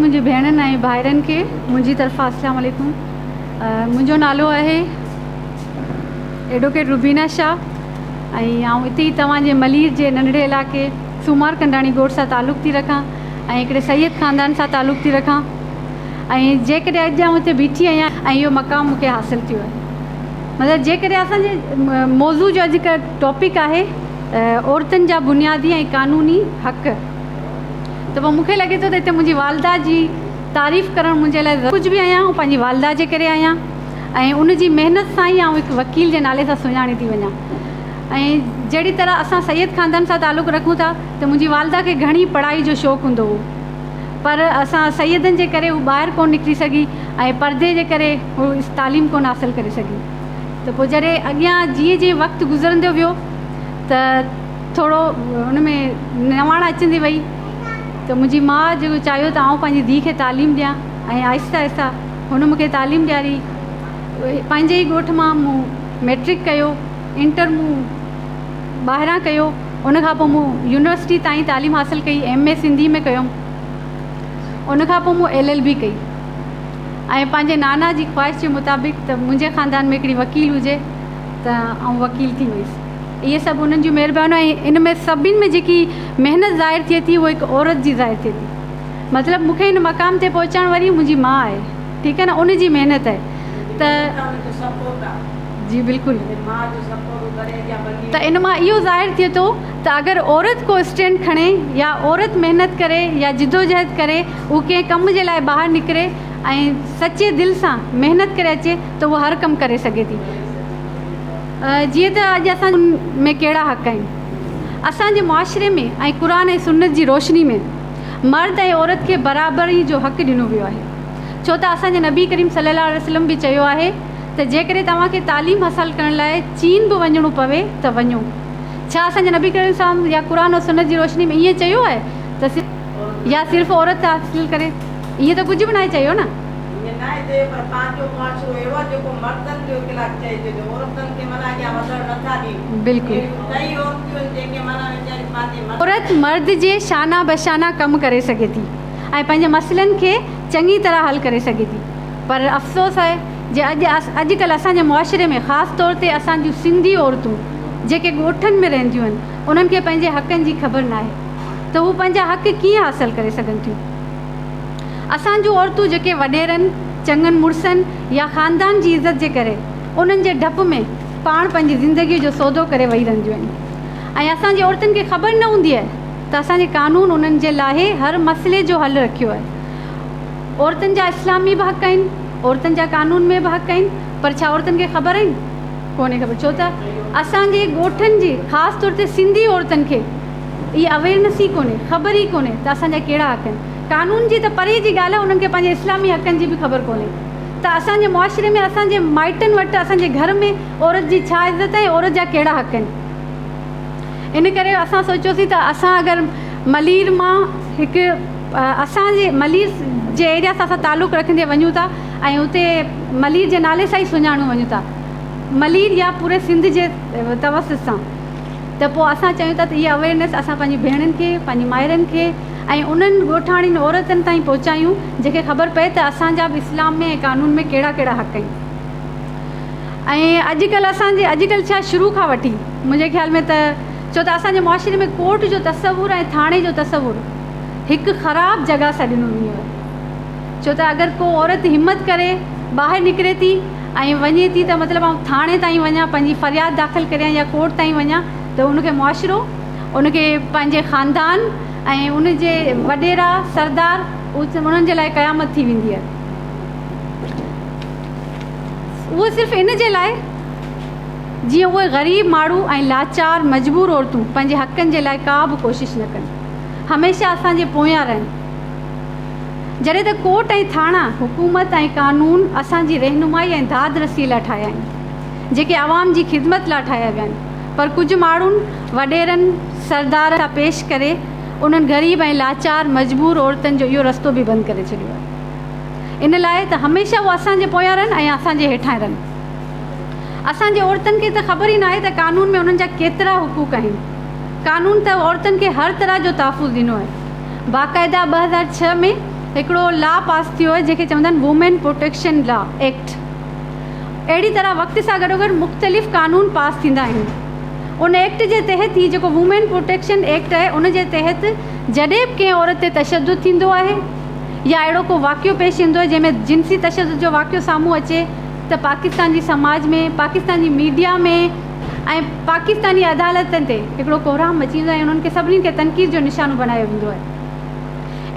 منهنجي ڀيڻن ۽ ڀائرن کي منهنجي طرفان السلام عليڪم. منهنجو نالو آهي ايڊووڪيٽ روبينا شاهه ۽ آئون اتي ئي توهان جي ملير جي ننڍڙي علائقي سومار ڪنڊاڻي ڳوٺ سان تعلق ٿي رکان ۽ هڪڙي سيد خاندان سان تعلق ٿي رکان ۽ جيڪڏهن اڄ آئون هتي بيٺي آهيان ۽ اهو مقام مون کي حاصل ٿيو آهي مطلب جيڪڏهن اسان جي موضوع جو اڄ ٽاپڪ آهي عورتن جا بنيادي ۽ قانوني حق ته پوء مون کي لڳي ٿو ته هتي منهنجي والده جي تعريف ڪرڻ منهنجي لاء ڪجهه به آهيان آئون پنهنجي والده جي ڪري آهيان ۽ ان جي محنت سان ئي آئون هڪ وڪيل جي نالي سان سڃاڻي ٿي وڃان ۽ جهڙي طرح اسان سيد خاندان سان تعلق رکون ٿا ته منهنجي والده کي گهڻي پڙهائي جو شوق هوندو هو پر اسان سيدن جي ڪري هو ٻاهر ڪونه نڪري سگهي ۽ پردي جي ڪري هو تعليم ڪونه حاصل ڪري سگهي ته پوء جڏهن اڳيان جيئن جيئن وقت گذرندو ويو ته ٿورو ان ۾ نواڻ اچندي وئي ته منهنجي ماء جيڪو چاهيو ته آئون پنهنجي ڌيء کي تعليم ڏيان ۽ آهستي آهستي هن مون کي تعليم ڏياري. پنهنجي ئي ڳوٺ مان مون مئٽرڪ ڪيو، انٽر مون ٻاهران ڪيو، ان کان پوء مون يونيورسٽي تائين تعليم حاصل ڪئي، ايم اي سنڌي ۾ ڪيم، ان کان پوء مون ايل ايل بي ڪئي ۽ پنهنجي نانا جي خواهش جي مطابق ته منهنجي خاندان ۾ هڪڙي وڪيل هجي ته آئون وڪيل ٿي ويس. اهي سڀ انهن جون مهربانيون ۽ ان ۾ سڀني ۾ جيڪي محنت ظاهر ٿئي ٿي اهو هڪ عورت جي ظاهر ٿئي ٿي. مطلب مون کي هن مقام تي پهچائڻ واري منهنجي ماء آهي ٺيڪ آهي نه ان جي محنت آهي ته جي بلڪل ته ان مان اهو ظاهر ٿئي ٿو ته اگر عورت ڪو اسٽينڊ کڻي يا عورت محنت ڪري يا جدوجهد ڪري هو ڪنهن ڪم جي لاء ٻاهر نڪري ۽ سچي دل سان محنت ڪري اچي ته اهو هر ڪم ڪري سگهي ٿي. جيئن ته اڄ اسان ۾ ڪهڙا حق آهن؟ اسان جي معاشري ۾ ۽ قرآن ۽ سنت جي روشني ۾ مرد ۽ عورت کي برابري جو حق ڏنو ويو آهي. ڇو ته اسان جي نبي ڪريم صلي الله عليه وسلم به چيو آهي ته جيڪڏهن توهان کي تعليم حاصل ڪرڻ لاء چين به وڃڻو پوي ته وڃو. ڇا اسان جي نبي ڪريم صلي الله عليه وسلم يا قرآن ۽ سنت جي روشني ۾ ائين چيو آهي ته صرف يا صرف عورت حاصل ڪري؟ ائين ته ڪجهه به ناهي چيو نه. ائين ناهي چيو پر پنهنجو معاشرو اهڙو آهي جيڪو مردن جو اخلاق چئي ٿو جو عورتن کي معنيٰ اڳيان وڌڻ نه ٿا ڏين. بلڪل. اهڙيون ڪئي عورتيون آهن جيڪي معنيٰ ويچاريون پنهنجي مرد. عورت مرد جي شانه بشانه ڪم ڪري سگهي ٿي ۽ پنهنجي مسئلن کي چڱي طرح حل ڪري سگهي ٿي پر افسوس آهي جي اڄ اڄڪلهه اسان جي معاشري ۾ خاص طور تي اسان جون سنڌي عورتون جيڪي ڳوٺن ۾ رهنديون آهن انهن کي پنهنجي حقن جي خبر ناهي ته هو پنهنجا حق ڪيئن حاصل ڪري سگهن ٿيون. اسان جون عورتون جيڪي وڏيرن، چڱن مڙسن يا خاندان جي عزت جي ڪري انهن جي ڊپ ۾ پاڻ پنهنجي زندگيء جو سودو ڪري ويهي رهنديون آهن ۽ اسان جي عورتن کي خبر نه هوندي آهي ته اسان جي قانون انهن جي لاء هر مسئلي جو حل رکيو آهي. عورتن جا اسلام ۾ به حق آهن، عورتن جا قانون ۾ به حق آهن پر ڇا عورتن کي خبر آهن؟ ڪونهي خبر ڇو ته اسان جي ڳوٺن جي خاص طور تي سنڌي عورتن کي اها اويرنس ئي ڪونهي، خبر ئي ڪونهي ته اسان جا ڪهڙا حق آهن. قانون جي ته پري جي ڳالهه آهي انهن کي پنهنجي اسلامي حقن جي به خبر ڪونهي ته اسان جي معاشري ۾ اسان جي مائٽن وٽ اسان جي گهر ۾ عورت جي ڇا عزت آهي ۽ عورت جا ڪهڙا حق آهن. ان ڪري اسان سوچيوسين ته اسان اگر ملير مان هڪ اسان جي ملير جي ايريا سان اسان تعلق رکندي وڃون ٿا ۽ اتي ملير جي نالي سان ئي سڃاڻيو وڃون ٿا ملير يا پوري سنڌ جي توسط سان ته پوء اسان چاهيون ٿا ته اها اويرنيس اسان پنهنجي ڀيڻن کي پنهنجي مائرن کي ۽ انهن ڳوٺاڻين عورتن تائين پهچايون جنهن کي خبر پئي ته اسان جا به اسلام ۾ ۽ قانون ۾ ڪهڙا ڪهڙا حق آهن ۽ اڄڪلهه اسان جي اڄڪلهه ڇا شروع کان وٺي منهنجي خيال ۾ ته ڇو ته اسان جي معاشري ۾ ڪورٽ جو تصور ۽ ٿاڻي جو تصور هڪ خراب جڳهه سان ڏنو ويو آهي ڇو ته اگر ڪو عورت همت ڪري ٻاهر نڪري ٿي ۽ وڃي ٿي ته مطلب آئون ٿاڻي تائين وڃان پنهنجي فرياد داخل ڪريان يا ڪورٽ تائين وڃان ته ان کي معاشرو ان کي پنهنجي خاندان ۽ ان جي وڏيرا سردار انهن جي لاء قيامت ٿي ويندي آهي اهو صرف ان جي لاء جيئن اهي غريب ماڻهو ۽ لاچار مجبور عورتون پنهنجي حقن جي لاء ڪا به ڪوشش نه ڪن هميشه اسان جي پويان رهن. جڏهن ته ڪورٽ ۽ ٿاڻا حڪومت ۽ قانون اسان جي رهنمائي ۽ داد رسي لاء ٺاهيا آهن، جيڪي عوام جي خدمت لاء ٺاهيا ويا آهن، پر ڪجهه ماڻهن، وڏيرن، سردارن سان پيش ڪري انهن غريب ۽ لاچار مجبور عورتن جو اهو رستو به بند ڪري ڇڏيو آهي. ان لاء ته هميشه هو اسان جي پويان رهن ۽ اسان جي هيٺان رهن. اسان جي عورتن کي ته خبر ئي ناهي ته قانون ۾ انهن جا ڪيترا حقوق آهن. قانون ته عورتن کي هر طرح جو تحفظ ڏنو آهي. باقاعده 2006 ۾ هڪڙو لا پاس ٿيو آهي جنهن کي چوندا آهن وومين پروٽيڪشن لا ايڪٽ. اهڙي طرح وقت سان گڏوگڏ مختلف قانون پاس ٿيندا آهن. ان ايڪٽ جي تحت هي جيڪو وومين پروٽيڪشن ايڪٽ آهي ان جي تحت جڏهن به ڪنهن عورت تي تشدد ٿيندو آهي يا اهڙو ڪو واقعو پيش ايندو آهي جنهن ۾ جنسي تشدد جو واقعو سامهون اچي ته پاڪستان جي سماج ۾ پاڪستان جي ميڊيا ۾ ۽ پاڪستاني عدالتن تي هڪڙو ڪهرام مچي ويندو آهي ۽ انهن کي سڀني کي تنقيد جو نشانو بنايو ويندو آهي.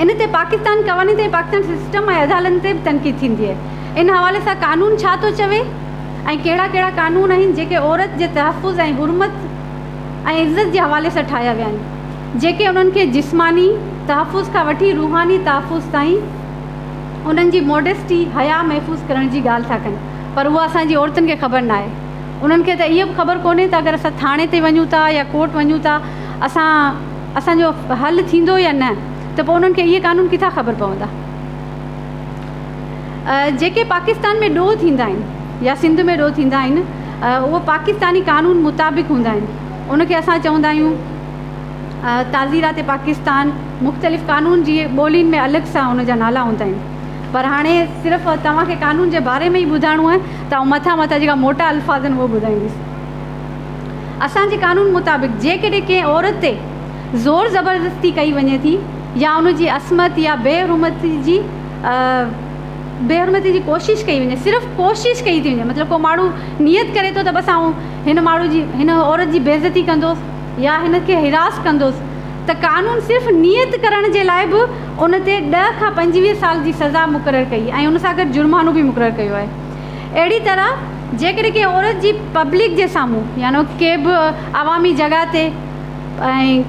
ان تي پاڪستان قوانين تي ۽ پاڪستان سسٽم ۽ عدالتن تي به تنقيد ٿيندي آهي. ان حوالي سان قانون ڇا ٿو چوي ۽ ڪهڙا ڪهڙا قانون آهن جيڪي عورت جي تحفظ ۽ حرمت ۽ عزت جي حوالي سان ٺاهيا ويا آهن جيڪي انهن کي جسماني تحفظ کان وٺي روحاني تحفظ تائين انهن جي موڊيسٽي، حياء، محفوظ ڪرڻ جي ڳالهه ٿا ڪن پر اها اسان جي عورتن کي خبر ناهي. انهن کي ته اهو به خبر ڪونهي ته اگر اسان ٿاڻي تي وڃون ٿا يا ڪورٽ وڃون ٿا اسان اسان جو حل ٿيندو يا نه ته پوء انهن کي اهي قانون ڪٿان خبر پوندا. جيڪي پاڪستان ۾ ڏوهه ٿيندا آهن يا سنڌ ۾ ڏوهه ٿيندا آهن اهو پاڪستاني قانون مطابق هوندا آهن ان کي اسان چوندا آهيون تعزيرات پاڪستان مختلف قانون جي ٻولين ۾ الڳ سان ان جا نالا هوندا آهن پر هاڻي صرف توهان کي قانون جي باري ۾ ئي ٻڌائڻو آهي ته آئون مٿان مٿان جيڪا موٽا الفاظ آهن اهي ٻڌائينديس. اسان جي قانون مطابق جيڪڏهن ڪنهن عورت تي زور زبردستي ڪئي وڃي ٿي يا ان جي عصمت يا بي حرمتي جي بي حرمتي جي ڪوشش ڪئي وڃي صرف ڪوشش ڪئي ٿي وڃي مطلب ڪو ماڻهو نيت ڪري ٿو ته بس آئون هن ماڻهو جي هن عورت جي بيعزتي ڪندوس يا هن کي حراس ڪندوس ته قانون صرف نيت ڪرڻ جي لاء به ان تي ڏهه کان 25 سال جي سزا مقرر ڪئي ۽ ان سان گڏ جرمانو به مقرر ڪيو آهي. اهڙي طرح جيڪڏهن ڪنهن عورت جي پبلڪ جي سامهون يعني ڪنهن به عوامي جڳهه تي ۽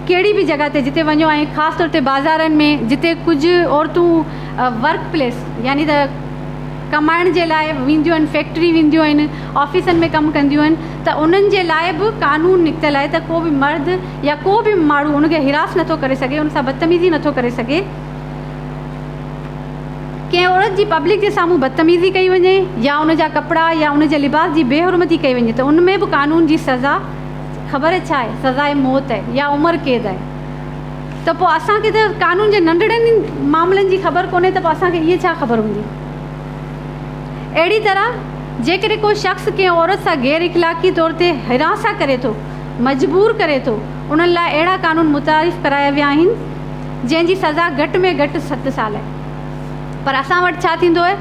ڪهڙي به جڳهه تي جتي وڃو ۽ خاص طور تي بازارن ۾ جتي ڪجهه عورتون ورڪ پليس يعني ته ڪمائڻ جي لاء وينديون آهن فيڪٽري وينديون آهن آفيسن ۾ ڪم ڪنديون آهن ته انهن جي لاء به قانون نڪتل آهي ته ڪو به مرد يا ڪو به ماڻهو ان کي حراس نٿو ڪري سگهي ان سان بدتميزي نٿو ڪري سگهي. ڪنهن عورت جي پبلڪ جي سامهون بدتميزي ڪئي وڃي يا ان جا ڪپڙا يا ان جي لباس جي بي حرمتي ڪئي وڃي ته ان ۾ به قانون جي سزا خبر ڇا آهي سزاء موت آهي يا عمر قيد آهي ته پوء اسان کي ته قانون جي ننڍڙن معاملن جي خبر ڪونهي ته پوء اسان کي اهي ڇا خبر هوندي. اهڙي طرح جيڪڏهن ڪو شخص ڪنهن عورت سان غير اخلاقي طور تي هراسان ڪري ٿو، مجبور ڪري ٿو، انهن لاء اهڙا قانون متعارف ڪرايا ويا آهن، جنهن جي سزا گهٽ ۾ گهٽ ست سال آهي. پر اسان وٽ ڇا ٿيندو آهي،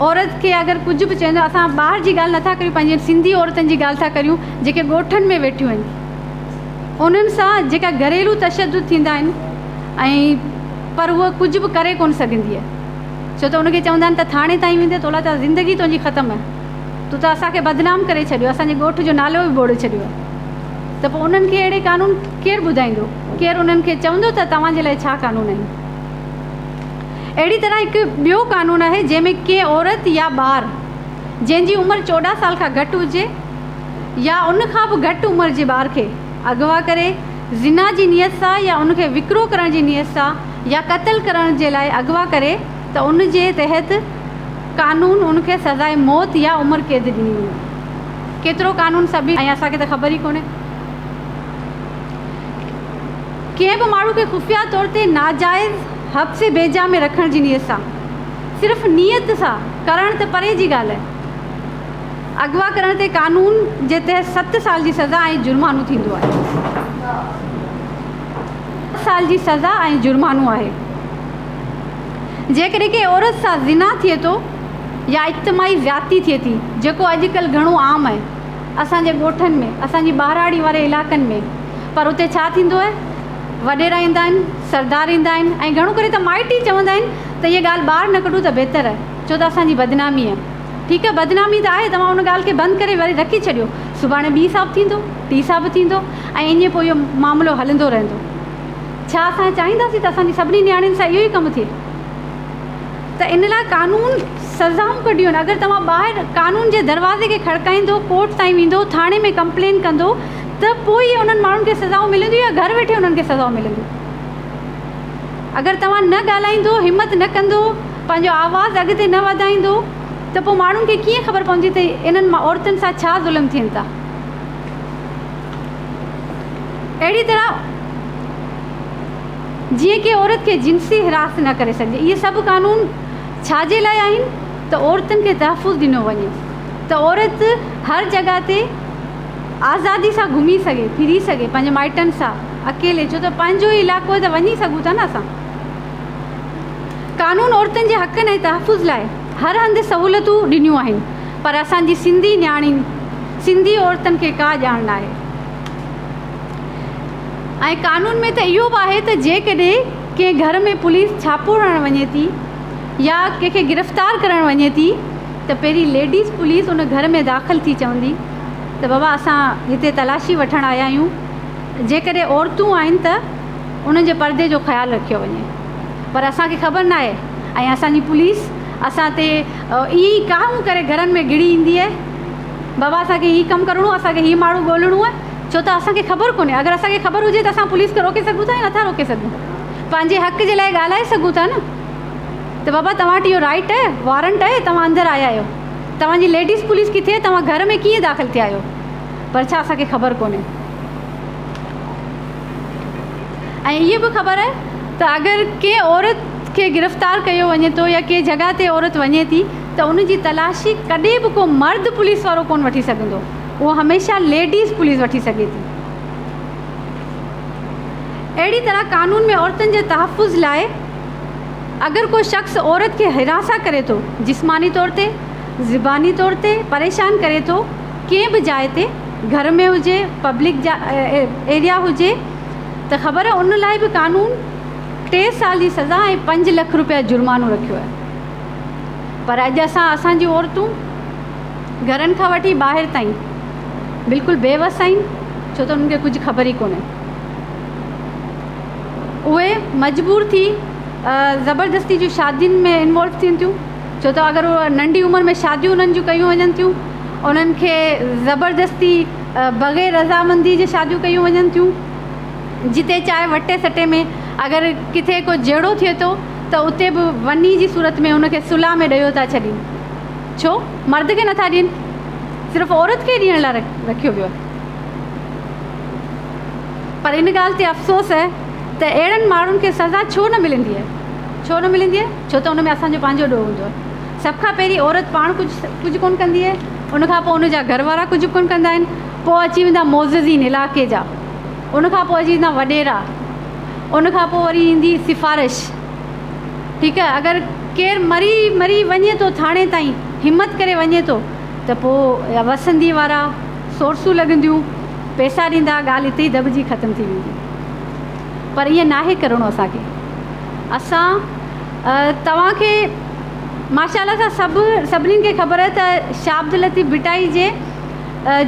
عورت کي اگر ڪجهه به چوندو، اسان ٻاهر جي ڳالهه نٿا ڪريون، پنهنجي سنڌي عورتن جي ڳالهه ٿا ڪريون، جيڪي ڳوٺن ۾ ويٺيون آهن، انهن سان جيڪا گهريلو تشدد ٿيندا آهن ۽ پر هوء ڪجهه به ڪري ڪونه سگهندي آهي. ڇو ته ان کي چوندا آهن ته ٿاڻي تائين ويندي تو لاء ته زندگي تنهنجي ختم آهي. تو ته اسان کي بدنام ڪري ڇڏيو، اسان جي ڳوٺ جو نالو به ٻوڙي ڇڏيو آهي. ته پوء انهن کي اهڙي قانون ڪير ٻڌائيندو؟ ڪير انهن کي چوندو ته توهان جي لاء ڇا قانون آهن؟ اهڙي طرح هڪ ٻيو قانون آهي جنهن ۾ ڪنهن عورت يا ٻار جنهن جي عمر 14 سال کان گهٽ هجي يا ان کان به گهٽ عمر جي ٻار کي اغوا ڪري زنا جي نيت سان يا ان کي وڪرو ڪرڻ جي نيت سان يا قتل ڪرڻ جي لاء اغوا ڪري ته ان جي تحت قانون ان کي سزاء موت يا عمر قيد ڏني وڃي. ڪيترو قانون سڀ ۽ اسان کي ته خبر ئي ڪونهي. ڪنهن به ماڻهو کي خفيه طور تي ناجائز حبس بيجا ۾ رکڻ جي نيت سان صرف نيت سان ڪرڻ ته پري جي ڳالهه آهي. اغوا ڪرڻ تي قانون جي تحت ست سال جي سزا ۽ جرمانو ٿيندو آهي. سال جي سزا ۽ جرمانو آهي. جيڪڏهن ڪنهن عورت سان زنا ٿئي ٿو يا اجتماعي زيادتي ٿئي ٿي، جيڪو اڄڪلهه گهڻو عام آهي اسان جي ڳوٺن ۾، اسان جي ٻهراڙي واري علائقن ۾، پر اتي ڇا ٿيندو آهي، وڏيرا ايندا آهن، سردار ايندا آهن ۽ گهڻو ڪري ته مائٽ ئي چوندا آهن ته هيء ڳالهه ٻاهر نه ڪڍو ته بهتر آهي، ڇو ته اسان جي بدنامي آهي. ٺيڪ آهي بدنامي ته آهي توهان ان ڳالهه کي بند ڪري وري رکي ڇڏيو سڀاڻي ٻي سان به ٿيندو ٽي سان به ٿيندو ۽ ائين پوء اهو معاملو هلندو رهندو ڇا اسان چاهينداسين ته اسان جي سڀني نياڻين سان اهو ئي ڪم ٿئي ته ان لاء قانون سزائون ڪڍيون آهن اگر توهان ٻاهر قانون جي دروازي کي کڙڪائيندو ڪورٽ تائين ويندو ٿاڻي ۾ ڪمپلين ڪندو ته پوء ئي انهن ماڻهن کي سزائون ملنديون يا گهر ويٺي انهن کي سزائون ملنديون اگر توهان نه ڳالهائيندو، همت نه ڪندو، پنهنجو آواز اڳتي نه وڌائيندو ته پوء ماڻهن کي ڪيئن خبر پوندي ته انهن عورتن سان ڇا ظلم ٿين ٿا. اهڙي طرح جيئن ڪي عورت کي جنسي هراس نه ڪري سگهجي. اهي سڀ قانون ڇا جي لاء آهن ته عورتن کي تحفظ ڏنو وڃي ته عورت هر جڳهه تي آزادي سان گهمي سگهي ڦري سگهي پنهنجي مائٽن سان اڪيلي ڇو ته پنهنجو ئي علائقو آهي ته وڃي سگهون ٿا نه اسان. قانون عورتن جي حقن ۽ تحفظ لاء هر هنڌ سهولتون ڏنيون آهن پر اسان جي سنڌي نياڻين سنڌي عورتن کي ڪا ڄاڻ ناهي ۽ قانون ۾ ته اهو به آهي ته جيڪڏهن ڪنهن گهر ۾ پوليس ڇاپو هڻڻ وڃي ٿي يا ڪنهن کي گرفتار ڪرڻ وڃي ٿي ته پهرين ليڊيز پوليس ان گهر ۾ داخل ٿي چوندي ته بابا اسان هتي تلاشي وٺڻ آيا آهيون جيڪڏهن عورتون آهن ته انهن جي پردي جو خيال رکيو وڃي پر اسان کي خبر ناهي ۽ اسان جي پوليس اسان تي ائين ئي ڪاهون ڪري گهرن ۾ گهڙي ايندي آهي بابا اسان کي هي ڪم ڪرڻو آهي اسان کي هي ماڻهو ڳولڻو آهي ڇو ته اسان کي خبر ڪونهي اگر اسان کي خبر هجي ته اسان پوليس کي روڪي سگهون ٿا يا نٿا روڪي سگهون پنهنجي حق جي لاء ڳالهائي سگهون ٿا نه ته بابا توهان وٽ اهو رائٽ آهي وارنٽ آهي توهان اندر آيا آهيو توهان جي ليڊيز پوليس ڪٿي آهي توهان گهر ۾ ڪيئن داخل ٿيا آهيو پر ڇا اسان کي خبر ڪونهي ۽ اهي به خبر آهي ته اگر ڪنهن عورت کي گرفتار ڪيو وڃي ٿو يا ڪنهن جڳهه تي عورت وڃي ٿي ته ان جي تلاشي ڪڏهن به ڪو مرد پوليس وارو ڪونه وٺي سگهندو اهو هميشه ليڊيز پوليس وٺي سگهي ٿي. اهڙي طرح قانون ۾ عورتن جي تحفظ لاء اگر ڪو شخص عورت کي هراسان ڪري ٿو جسماني طور تي زباني طور تي پريشان ڪري ٿو ڪنهن به جاء تي گهر ۾ هجي پبلڪ جا ايريا هجي ته خبر ان لاء به قانون ٽي سال جي سزا ۽ 5 لک روپيا جرمانو رکيو آهي پر اڄ اسان اسان جون عورتون گهرن کان وٺي ٻاهر تائين بلڪل بي وس آهن ڇو ته انهن کي ڪجهه خبر ئي ڪونهي اهي مجبور ٿي زبردستي جون شادين ۾ انوالو ٿين ٿيون ڇو ته اگر اهي ننڍي عمر ۾ شاديون انهن جون ڪيون وڃن ٿيون انهن کي زبردستي بغير رضامندي جي شاديون ڪيون وڃن ٿيون جتي چاهي وٽي سٽي ۾ اگر ڪٿي ڪو جهيڙو ٿئي ٿو ته اتي به وني جي صورت ۾ ان کي صلح ۾ ڏيو ٿا ڇڏين ڇو مرد کي نٿا ڏين صرف عورت کي ڏيڻ لاء رکيو ويو آهي پر ان ڳالهه تي افسوس آهي ته اهڙن ماڻهن کي سزا ڇو نه ملندي آهي ڇو نه ملندي آهي ڇو ته ان ۾ اسان جو پنهنجو ڏوهه هوندو آهي سڀ کان پهرين عورت پاڻ ڪجهه ڪجهه ڪونه ڪندي آهي ان کان پوء ان جا گهر وارا ڪجهه ڪونه ڪندا آهن پوء اچي ويندا معززين علائقي جا ان کان پوء اچي ويندا وڏيرا ان کان پوء وري ايندي سفارش ٺيڪ آهي اگر ڪير مري مري وڃي ٿو ٿاڻي تائين همت ڪري وڃي ٿو ته پوء وسندي وارا سورسون لڳنديون پئسا ڏيندا ڳالهه اتي ئي دٻجي ختم ٿي ويندي پر ائين ناهي ڪرڻو اسان کي اسان توهان کي ماشاء الله سان سڀ سڀني کي خبر آهي ته شاهه عبداللطيف ڀٽائي جي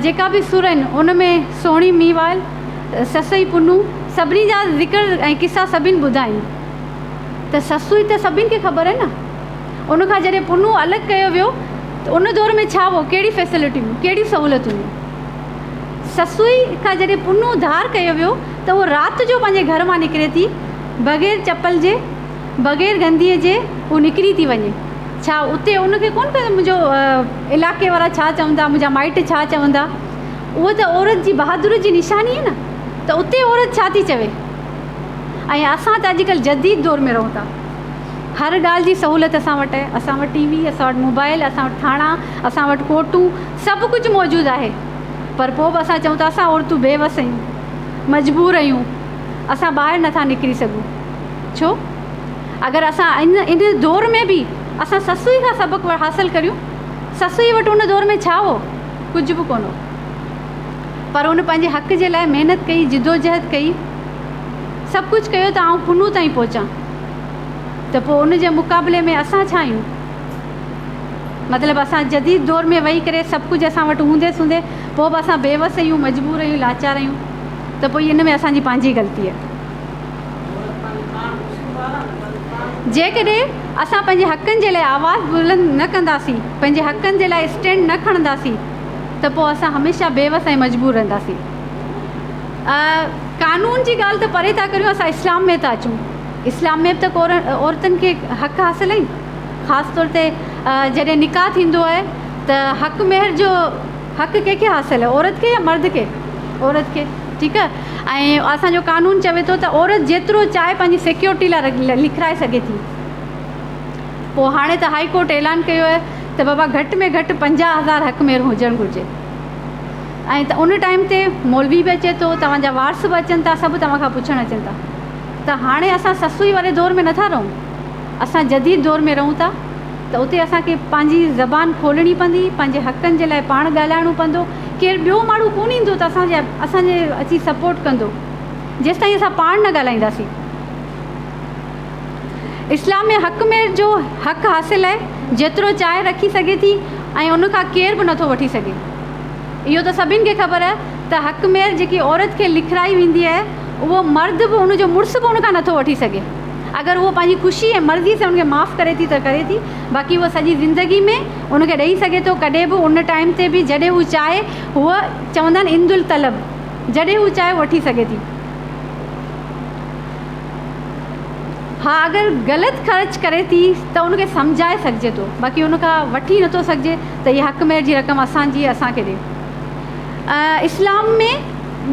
جيڪا به سر آهن ان ۾ سهڻي مينهوال سسئي پنهون سڀني جا ذڪر ۽ قصا سڀني ٻڌا آهن ته سسئي ته سڀني کي خبر آهي نه ان کان جڏهن پنهون الڳ ڪيو ويو ته ان دور ۾ ڇا هو ڪهڙي فيسلٽيون هيون ڪهڙيون سهولتون هيون سسئي کان جڏهن پنهون ڌار ڪيو ويو ته اهو رات جو پنهنجي گهر مان نڪري ٿي بغير چپل جي بغير گنديء جي هو نڪري ٿي وڃي. ڇا اتي ان کي ڪونه ته منهنجو علائقي وارا ڇا چوندا، منهنجا مائٽ ڇا چوندا؟ اهو ته عورت جي بهادري جي نشاني آهي نه ته اتي عورت ڇا ٿي چوي؟ ۽ اسان ته اڄڪلهه جديد دور ۾ رهون ٿا. هر ڳالهه جي سهولت اسان وٽ آهي. اسان وٽ ٽي وي، اسان وٽ موبائل، اسان وٽ ٿاڻا، اسان وٽ ڪورٽون، سڀ ڪجهه موجود آهي. پر پوء به اسان چئون ٿا اسان عورتون بي وس آهيون، مجبور آهيون، اسان ٻاهر نٿا نڪري سگهون. ڇو؟ اگر اسان ان ان دور ۾ به اسان سسئي کان سبق حاصل ڪريون، سسئي وٽ ان دور ۾ ڇا هو؟ ڪجهه به ڪونه هو. پر ان پنهنجي حق جي لاء محنت ڪئي، جدوجهد ڪئي، سڀ ڪجهه ڪيو ته آئون پنهون تائين پهچان. ته پوء ان جي مقابلي ۾ اسان ڇا آهيون؟ مطلب اسان جديد دور ۾ ويهي ڪري سڀ ڪجهه اسان وٽ هوندي سوندي پوء به اسان بيوس آهيون، مجبور آهيون، لاچار آهيون ته پوء ان ۾ اسان جي پنهنجي غلطي آهي. جيڪڏهن اسان پنهنجي حقن جي لاء آواز بلند نه ڪنداسين، پنهنجي حقن جي لاء اسٽينڊ نه کڻنداسين ته پوء اسان هميشه بيوس ۽ مجبور رهنداسين. قانون جي ڳالهه ته پري ٿا ڪريون اسان اسلام ۾ ٿا اچون. اسلام ۾ به ته عورتن کي حق حاصل آهن. خاص طور تي جڏهن نڪاح ٿيندو آهي ته حق مهر جو حق ڪنهن کي حاصل آهي عورت کي يا مرد کي؟ عورت کي. ٺيڪ آهي. ۽ اسان جو قانون چوي ٿو ته عورت جيترو چاهي پنهنجي سيڪيورٽي لاء لکرائي سگهي ٿي. پوء هاڻي ته هائي ڪورٽ اعلان ڪيو آهي ته بابا گهٽ ۾ گهٽ 50,000 حق مهر هجڻ گهرجي ۽ ته ان ٽائيم تي مولوي به اچي ٿو، توهان جا وارث به اچن ٿا، سڀ توهان کان پڇڻ اچن ٿا ته هاڻي اسان سسئي واري دور ۾ نٿا رهون، اسان جديد دور ۾ رهون ٿا ته اتي اسان کي پنهنجي زبان کولڻي پوندي، پنهنجي حقن جي لاء پاڻ ڳالهائڻو پوندو، ڪير ٻيو ماڻهو ڪونه ايندو ته اسان جي اسان جي اچي سپورٽ ڪندو جيستائين اسان پاڻ نه ڳالهائينداسين. اسلام ۾ حق مهر جو حق حاصل آهي، جيترو چاهي رکي سگهي ٿي ۽ ان کان ڪير به نٿو وٺي سگهي. اهو ته سڀن کي خبر آهي ته حق مهر جيڪي عورت کي لکرائي ويندي آهي اهو مرد به ان جو مڙس به ان کان نٿو وٺي سگهي. اگر هوء پنهنجي خوشي ۽ مرضي سان ان کي معاف ڪري ٿي ته ڪري ٿي باقي هوء سڄي زندگي ۾ ان کي ڏئي سگهي ٿو ڪڏهن به ان ٽائيم تي به جڏهن هو چاهي هوء چوندا آهن عند الطلب جڏهن هو چاهي وٺي سگهي ٿي. ها اگر غلط خرچ ڪري ٿي ته ان کي سمجهائي سگهجي ٿو باقي ان کان وٺي نٿو سگهجي ته هي حق مهر جي رقم اسان جي اسان کي ڏي. اسلام ۾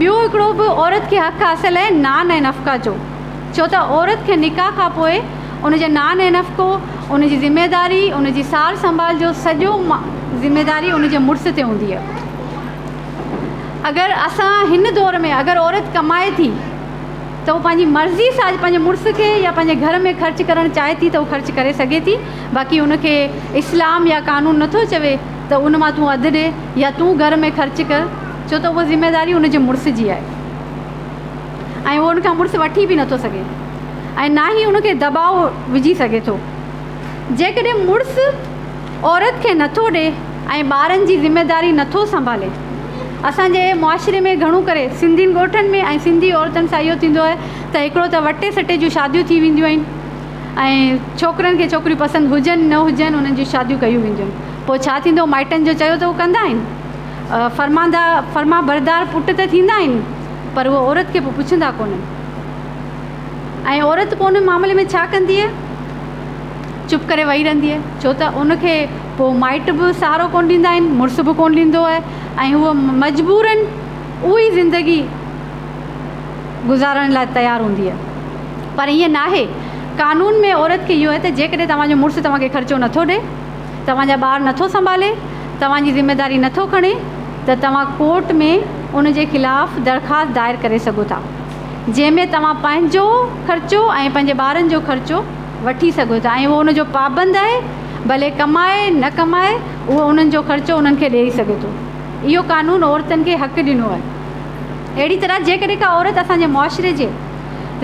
ٻيو هڪڙو به عورت کي حق حاصل آهي نان ۽ نفقه جو ڇو ته عورت کي نڪاح کان پوء ان جي نان ۽ نفقو ان جي ذميداري ان جي سار سنڀال جو سڄو ذميداري ان جي مڙس تي هوندي آهي. اگر اسان هن دور ۾ اگر عورت ڪمائي ٿي ته هو پنهنجي مرضي سان اڄ پنهنجي مڙس کي يا پنهنجي گهر ۾ خرچ ڪرڻ چاهي ٿي ته هو خرچ ڪري سگهي ٿي باقي ان کي اسلام يا قانون نٿو چوي ته ان مان تون اڌ ڏي يا تون گهر ۾ خرچ ڪر ڇو ته اها ذميداري ان جي مڙس جي آهي ۽ اهو ان کان مڙس وٺي به نٿو سگهي ۽ نه ئي ان کي دٻاء وجهي سگهي ٿو. جيڪڏهن مڙس عورت کي نٿو ڏي ۽ ٻارن جي ذميداري نٿو سنڀالي. اسان جي معاشري ۾ گهڻو ڪري سنڌين ڳوٺن ۾ ۽ سنڌي عورتن سان اهو ٿيندو آهي ته هڪڙو ته وٽي سٽي جون شاديون ٿي وينديون آهن ۽ ڇوڪرن کي ڇوڪريون پسند هجن نه هجن انهن جون شاديون ڪيون وينديون آهن پوء ڇا ٿيندو مائٽن جو چيو ته هو ڪندا آهن فرماندا فرمانبردار پٽ ته ٿيندا آهن پر اهو عورت کي پوء پڇندا ڪونهن. ۽ عورت پوء ان معاملي ۾ ڇا ڪندي آهي؟ چپ ڪري ويهي رهندي آهي، ڇو ته ان کي پوء مائٽ به سهارو ڪونه ڏيندا آهن، مڙس به ڪونه ڏيندو آهي ۽ هوء مجبوراً اها ئي زندگي گذارڻ لاء تيار هوندي آهي. پر ائين ناهي، قانون ۾ عورت کي اهو آهي ته جيڪڏهن توهان جو مڙس توهان کي خرچو نٿو ڏئي، توهان جا ٻار نٿو سنڀالي، توهان جي ذميداري نٿو کڻي ته توهان ڪورٽ ۾ ان جي خلاف درخواست دائر ڪري سگهو ٿا. جنهن ۾ توهان پنهنجو خرچو ۽ پنهنجي ٻارن جو خرچو وٺي سگهو ٿا ۽ اهو ان جو پابند آهي ڀلي ڪمائي نه ڪمائي اهو انهن جو خرچو انهن کي ڏيئي سگهي ٿو. اهو قانون عورتن کي حق ڏنو آهي. اهڙي طرح جيڪڏهن ڪا عورت اسان جي معاشري جي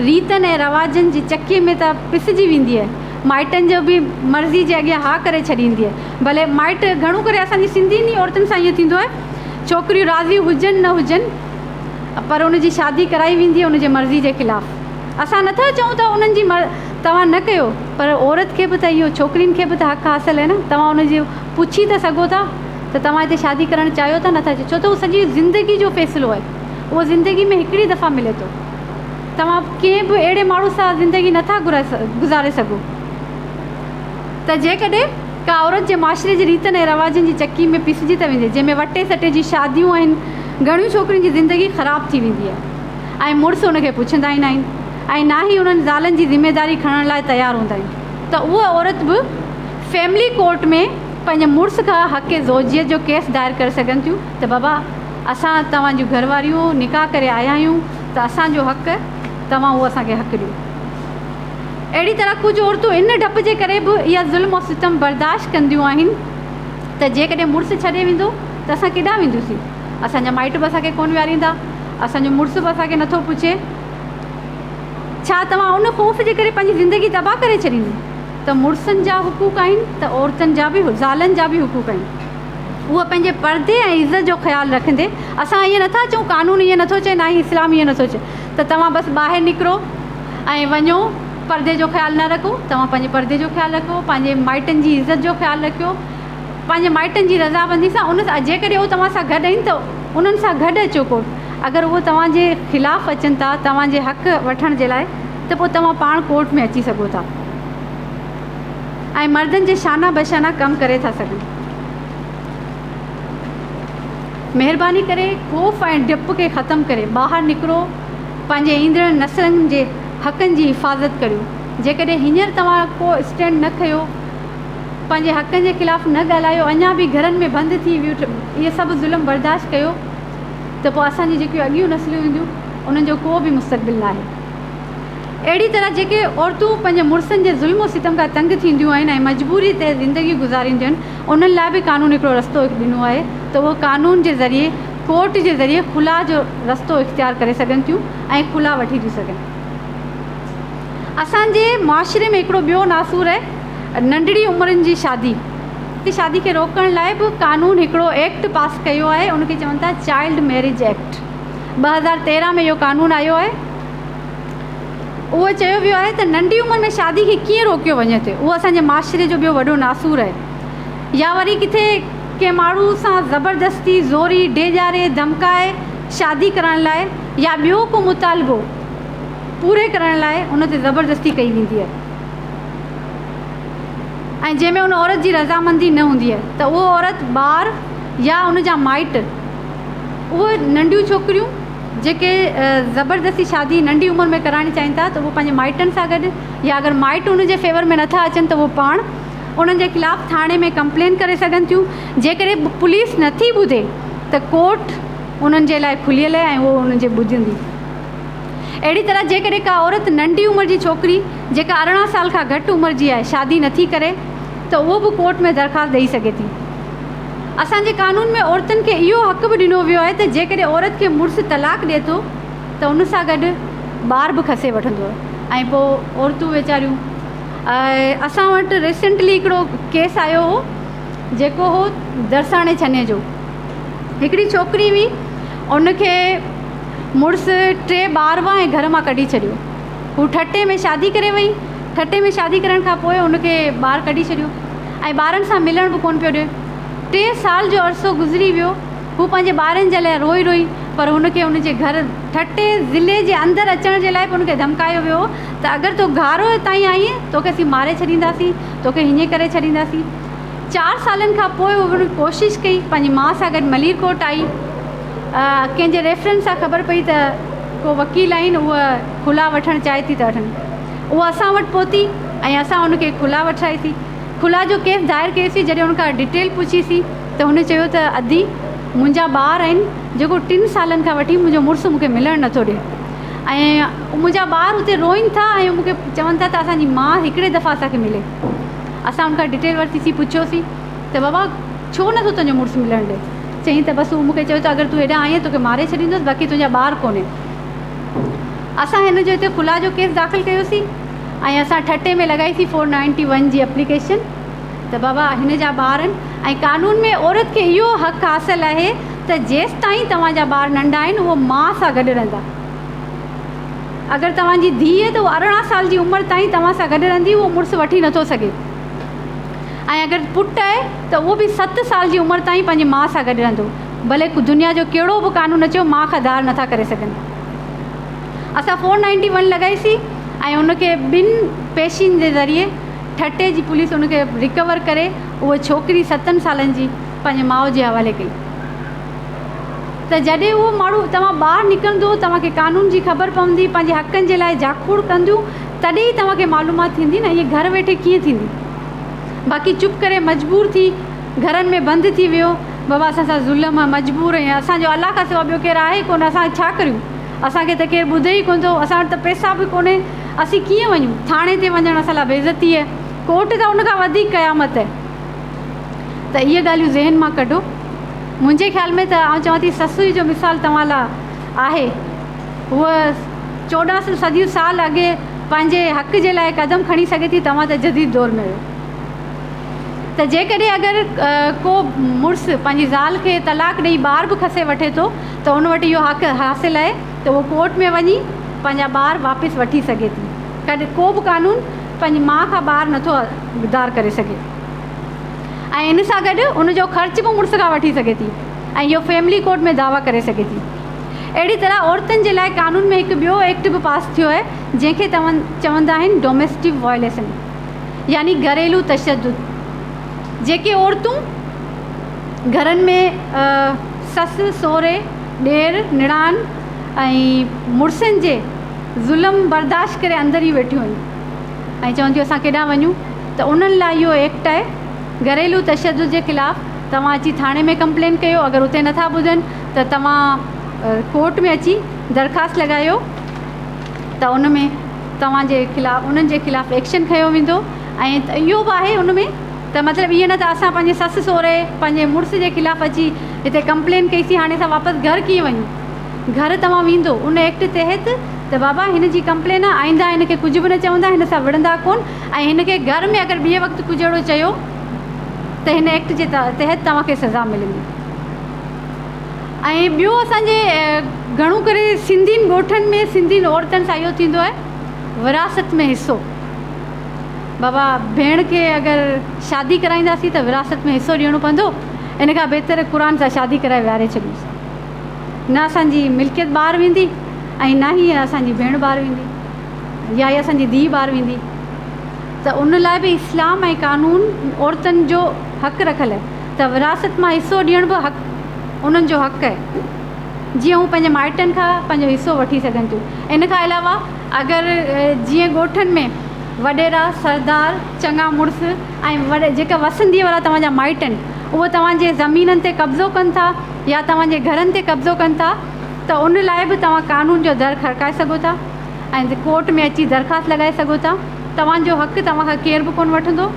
ريتن ۽ رواجن جي چڪي ۾ ته پسجي ويندي آهي مائٽن جو به مرضي جي اڳيان ها ڪري ڇڏيندي آهي ڀلي مائٽ گهڻو ڪري اسان جي سنڌين ئي عورتن سان ائين ٿيندو آهي ڇوڪريون راضي هجن نه هجن پر ان جي شادي ڪرائي ويندي ان جي مرضي جي خلاف. اسان نٿا چئون ته انهن جي توهان نه ڪيو پر عورت کي به ته اهو ڇوڪرين کي به ته حق حاصل آهي نه توهان ان جي پڇي ته سگهو ٿا ته توهان هتي شادي ڪرڻ چاهيو ٿا نٿا ڇو ته اهو سڄي زندگي جو فيصلو آهي اهو زندگي ۾ هڪڙي دفعا ملي ٿو توهان ڪنهن به اهڙي ماڻهو سان زندگي نٿا گذاري سگهو ته جيڪڏهن ڪا عورت جي معاشري جي ريتن ۽ رواجن جي چڪي ۾ پيسجي ته ويندي جنهن ۾ وٽي سٽي جي شاديون آهن گهڻيون ڇوڪرين جي زندگي خراب ٿي ويندي آهي ۽ مڙس ان کي پڇندا ئي ناهن ۽ نه ئي انهن زالن جي ذميداري کڻڻ لاء تيار هوندا آهن ته اها عورت به فيملي ڪورٽ ۾ پنهنجي مڙس کان حق زوجيت جو ڪيس دائر ڪري سگهن ٿيون ته بابا اسان توهان جون گهر واريون نڪاح ڪري آيا آهيون ته اسان جو حق توهان اهو اسان کي حق ڏيو. اهڙي طرح ڪجهه عورتون ان ڊپ جي ڪري به اها ظلم و ستم برداشت ڪنديون آهن ته جيڪڏهن مڙس ڇڏي ويندو ته اسان ڪيڏانهن وينديونسين، اسان جا مائٽ به اسان کي ڪونه ويهاريندا، اسان جو مڙس به اسان کي نٿو پڇي. ڇا توهان ان خوف جي ڪري پنهنجي زندگي تباهه ڪري ڇڏيندي؟ ته مڙسن جا حقوق آهن ته عورتن جا به زالن جا به حقوق آهن. اهي پنهنجي پردي ۽ عزت جو خيال رکندي، اسان ائين نٿا چئون قانون ائين نٿو چئي نه ئي اسلام ائين نٿو چئي ته توهان بس ٻاهر نڪرو ۽ وڃو پردي جو خيال نه رکو، توهان پنهنجي پردي جو خيال رکو، پنهنجي مائٽن جي عزت جو خيال رکيو، پنهنجي مائٽن جي رضامندي سان ان سان جيڪڏهن اهو توهان سان گڏ آهن ته انهن سان گڏ اچو ڪورٽ اگر اهو توهان جي خلاف اچن ٿا توهان جي حق وٺڻ جي لاء ته پوء توهان پاڻ ڪورٽ ۾ اچي سگهو ٿا ۽ مردن جي شانه بشانه ڪم ڪري ٿا سگهن. مهرباني ڪري خوف ۽ ڊپ کي ختم ڪري ٻاهر نڪرو. پنهنجي ايندڙ نسلن جي حقن جي حفاظت ڪريو. جيڪڏهن هينئر توهان ڪو اسٽينڊ نه کنيو، پنهنجي حقن جي خلاف نه ڳالهايو، اڃا به گهرن ۾ بند ٿي اهي سڀ ظلم برداشت ڪيو ته پوء اسان جون جيڪيون اڳيون نسلون اينديون انهن جو ڪو به مستقبل ناهي. اهڙي طرح جيڪي عورتون پنهنجي مڙسن جي ظلم و ستم کان تنگ ٿينديون آهن ۽ مجبوري تحت زندگي گذارينديون آهن انهن لاء به قانون هڪڙو رستو ڏنو آهي ته اهو قانون جي ذريعي ڪورٽ جي ذريعي خلع جو رستو اختيار ڪري سگهن ٿيون ۽ خلع وٺي ٿيون سگهن. اسان جي معاشري ۾ هڪڙو ٻيو ناسور آهي ننڍڙي عمرن جي شادي. شادي کي روڪڻ لاء به قانون هڪڙو ايڪٽ پاس ڪيو آهي ان کي چون ٿا چائلڊ ميريج ايڪٽ 2013 ۾ اهو قانون آيو آهي. اهو چيو ويو آهي ته ننڍي عمر ۾ شادي کي ڪيئن روڪيو وڃي ٿو اهو اسان جي معاشري جو ٻيو وڏو ناسور آهي يا وري ڪٿي ڪنهن ماڻهو سان زبردستي زوري ڊيڄاري ڌمڪائي شادي ڪرائڻ لاء يا ٻيو ڪو مطالبو پوري ڪرڻ لاء ان تي زبردستي ڪئي ويندي آهي ۽ جنهن ۾ ان عورت جي رضامندي نه هوندي آهي ته اهو عورت ٻار يا ان جا مائٽ اهي ننڍيون ڇوڪريون جيڪي زبردستي شادي ننڍي عمر ۾ ڪرائڻ چاهين ٿا ته اهو پنهنجي مائٽن سان گڏ يا اگر مائٽ ان جي فيور ۾ نٿا اچن ته اهو پاڻ انهن جي خلاف ٿاڻي ۾ ڪمپلين ڪري سگهن ٿيون. جيڪڏهن پوليس نٿي ٻڌي ته ڪورٽ انهن جي لاء کليل آهي ۽ اهو انهن جي ٻڌندي. اهڙي طرح جيڪڏهن ڪا عورت ننڍي عمر جي ڇوڪري جيڪا 18 سال کان گهٽ عمر جي آهي شادي نٿي ڪري ته اهو به ڪورٽ ۾ درخواست ڏئي سگهي ٿي. اسان جي قانون ۾ عورتن کي اهو حق به ڏنو ويو آهي ته جيڪڏهن عورت کي مڙس طلاق ڏئي ٿو ته ان سان گڏ ٻار به کسي وٺندو آهي ۽ پوء عورتون ويچاريون اسان وٽ ريسنٽلي هڪڙو ڪيس آيو هو جيڪو هو درساڻي ڇني جو هڪڙي ڇوڪري هئي ان کي مڙس ٽي ٻار هئا ۽ گهر مان ڪڍي ڇڏيو هو ٺٽي ۾ شادي ڪري وئي ٺٽي ۾ شادي ڪرڻ کان پوء ان کي ٻار ڪڍي ڇڏيو ۽ ٻارن سان ملڻ به ڪونه پيو ڏئي. ٽي سال جو عرصو گذري ويو. هو پنهنجي ٻارن جي لاء روئي روئي پر هن کي ان جي گهر ٺٽي ضلعي جي اندر اچڻ جي لاء به هن کي ڌمڪايو ويو هو ته اگر تون گهارو تائين آئين توکي اسين ماري ڇڏينداسين توکي هيئن ڪري ڇڏينداسين. چار سالن کان پوء هو هن ڪوشش ڪئي پنهنجي ماء سان گڏ ملير ڪوٽ آئي. ڪنهن جي ريفرنس سان خبر پئي ته ڪو وڪيل آهن هوء خلع وٺڻ چاهي ٿي ته وٺن. اها اسان وٽ پهتي ۽ اسان ان کي خلع وٺرائيسين. خلع جو ڪيس دائر ڪيوسين جڏهن ان کان ڊيٽيل پڇيسين ته هن چيو ته ادي منهنجا ٻار آهن جيڪو ٽن سالن کان وٺي منهنجو مڙس مون کي ملڻ نٿو ڏي ۽ منهنجا ٻار اتي روئن ٿا ۽ مون کي چون ٿا ته اسان جي ماء هڪڙي دفعا اسان کي ملي. اسان ان کان ڊيٽيل ورتيسين پڇيوسين ته بابا ڇو نٿو تنهنجو مڙس ملڻ ڏي؟ چيائين ته بس هو مون کي چيو ته اگر تون هيڏانهن آئين توکي ماري ڇڏيندس باقي تنهنجا ٻار ڪونهي. اسان هن جو هتي خلع جو ڪيس داخل ڪيوسين ۽ اسان ٺٽي ۾ لڳائيسين فور نائنٽي ون جي اپليڪيشن ته بابا هن جا ٻار آهن ۽ قانون ۾ عورت کي اهو حق حاصل آهي ته جيستائين توهان جا ٻار ننڍا آهن اهو ماء سان گڏ رهندا اگر توهان جي ڌيء ته اهو 18 سال جي عمر تائين توهان سان گڏ رهندي اهو مڙس وٺي نٿو سگهي ۽ اگر پٽ آهي ته اهو به ست سال جي عمر تائين پنهنجي ماء سان گڏ رهندو ڀلي دنيا جو ڪهڙو به قانون اچيو ماء کان ڌار نٿا ڪري سگهن. اسان فور نائنٽي ون لڳائيسين ۽ ان کي ٻن پيشين جي ذريعي ٺٽي جي پوليس ان کي ريڪور ڪري اها ڇوڪري ستن سالن جي پنهنجي ماء جي حوالي ڪئي ته جڏهن اهو ماڻهو توهان ٻاهر نڪرندو توهان کي قانون جي خبر پوندي پنهنجي حقن جي لاء جاکوڙ ڪنديون تڏهن ئي توهان کي معلومات ٿيندي نه ائين گهر ويٺي ڪيئن ٿيندي باقي چپ ڪري مجبور ٿي گهرن ۾ بند ٿي ويو بابا اسان سان ظلم آ مجبور آهيون اسان جو الله کان سوا ٻيو ڪير آهي ڪونه اسان ڇا ڪريون اسان کي ته ڪير ٻڌي ئي ڪونه ٿو اسان وٽ ته پئسا به ڪونهي اسين ڪيئن وڃون ٿاڻي تي وڃڻ اسان لاء بيعزتي آهي ڪورٽ ته ان کان وڌيڪ قيامت آهي ته اهي ڳالهيون ذهن مان ڪڍو منهنجي خيال ۾ ته آئون چوان ٿي سسئي جو مثال توهان لاء آهي هوء 14 سو صديون سال اڳي پنهنجي حق جي لاء قدم کڻي سگهي ٿي توهان ته جديد دور ۾ آهيو ته جيڪڏهن اگر ڪو مڙس پنهنجي زال کي طلاق ڏئي ٻار به کسي وٺي ٿو ته ان وٽ اهو حق حاصل آهي ته اهو ڪورٽ ۾ وڃي پنهنجا ٻار واپس وٺي سگهي ٿي. ڪڏهن ڪو به قانون پنهنجي ماء کان ٻار نٿو ڌار ڪري سگهي ۽ ان سان گڏ ان جو خرچ به مڙس کان وٺي سگهي ٿي ۽ اهو فيملي ڪورٽ ۾ دعويٰ ڪري سگهي ٿي. اهڙي طرح عورتن جي لاء قانون ۾ هڪ ٻيو ايڪٽ به پاس ٿيو آهي جنهن کي چوندا آهن ڊوميسٽڪ وائليشن. يعني گهريلو تشدد، جيڪي عورتون گهرن ۾ سس، سهري، ڏير، نڻان ۽ مڙسن جي ظلم برداشت ڪري اندر ئي ويٺيون آهن ۽ چون ٿيون اسان ڪيڏانهن وڃون ته انهن لاء اهو ايڪٽ آهي گهريلو تشدد جي خلاف توهان اچي ٿاڻي ۾ ڪمپلين ڪيو اگر اتي نٿا ٻڌن ته توهان ڪورٽ ۾ اچي درخواست لڳايو ته ان ۾ توهان جي خلاف انهن جي خلاف ايڪشن کنيو ويندو ۽ اهو به آهي ان ۾ ته مطلب ائين نه ته اسان پنهنجي سس سهري پنهنجي مڙس جي خلاف اچي هتي ڪمپلين ڪئي سين هاڻي اسان واپس گهر ڪيئن وڃون گهر توهان ويندو ان ايڪٽ تحت ته بابا هن جي ڪمپلين آهي آئنده هن کي ڪجهه به نه چوندا هن سان وڙهندا ڪون ۽ هن کي گهر ۾ اگر ٻئي وقت ڪجهه اهڙو چيو ته هن ايڪٽ جي تحت توهان کي سزا ملندي ۽ ٻيو اسان جي گهڻو ڪري سنڌين ڳوٺن ۾ سنڌين عورتن سان اهو ٿيندو آهي وراثت ۾ حصو بابا ڀيڻ کي اگر شادي ڪرائينداسين ته وراثت ۾ حصو ڏيڻو پوندو ان کان بهتر قرآن سان شادي ڪرائي ويهاري ڇڏيوس نه اسان جي ملڪيت ٻاهر ويندي ۽ نه ئي اسان جي ڀيڻ ٻاهر ويندي يا ئي اسان جي ڌيء ٻاهر ويندي ته ان لاء به اسلام ۽ قانون عورتن جو حق رکيل آهي ته وراثت مان حصو ڏيڻ به حق انهن جو حق آهي جيئن هو پنهنجي مائٽن کان پنهنجو حصو وٺي سگهن ٿيون ان کان علاوه اگر جيئن ڳوٺن ۾ وڏيرا سردار چڱا مڙس ۽ وڏي جيڪا وسنديء وارا توهان جا مائٽ آهن اهي توهان جي زمينن تي قبضو ڪن ٿا يا توهان جي گهرن تي قبضو ڪن ٿا ته ان لاء به توهان قانون جو در کڙڪائي سگهو ٿا ۽ ڪورٽ ۾ اچي درخواست لڳائي سگهو ٿا توهان جو حق توهان کان ڪير به ڪونه وٺندو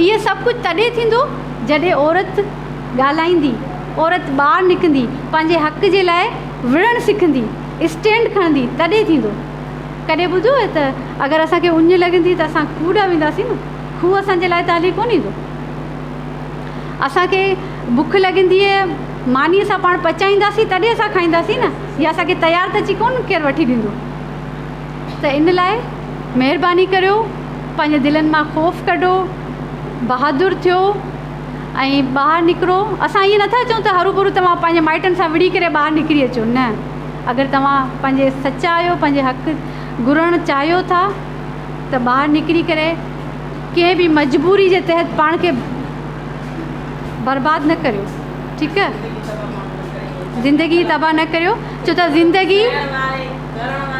اهي سڀ ڪجهه تڏهن ٿيندو جڏهن عورت ڳالهائيندي، عورت ٻاهر نڪندي، پنهنجي حق جي لاء وڙهڻ سکندي، اسٽينڊ کڻندي تڏهن ٿيندو. ڪڏهن ٻڌو آهي ته اگر اسان کي اڃ لڳندي ته اسان کوهه ڏانهن وينداسين نه، کوهه اسان جي لاء ته هلي ڪونه ايندو. اسان کي بک لڳندي ماني اسان پاڻ پچائينداسين تڏهن اسان کائينداسين نه، يا اسان کي تيار ته اچي ڪونه ڪير وٺي ڏيندو. ته ان لاء مهرباني ڪريو پنهنجي دلن مان خوف ڪڍو، بهادر ٿيو ۽ ٻاهر نڪرو. اسان ائين نٿا چئون ته هروڀرو توهان پنهنجي مائٽن سان وڙهي ڪري ٻاهر نڪري اچو، نه، اگر توهان پنهنجي سچا آهيو، پنهنجي حق گهرڻ چاهيو ٿا ته ٻاهر نڪري ڪري ڪنهن به مجبوري جي تحت پاڻ کي برباد نه ڪريو، ٺيڪ آهي، زندگي تباهه نه ڪريو، ڇو ته زندگي. گهر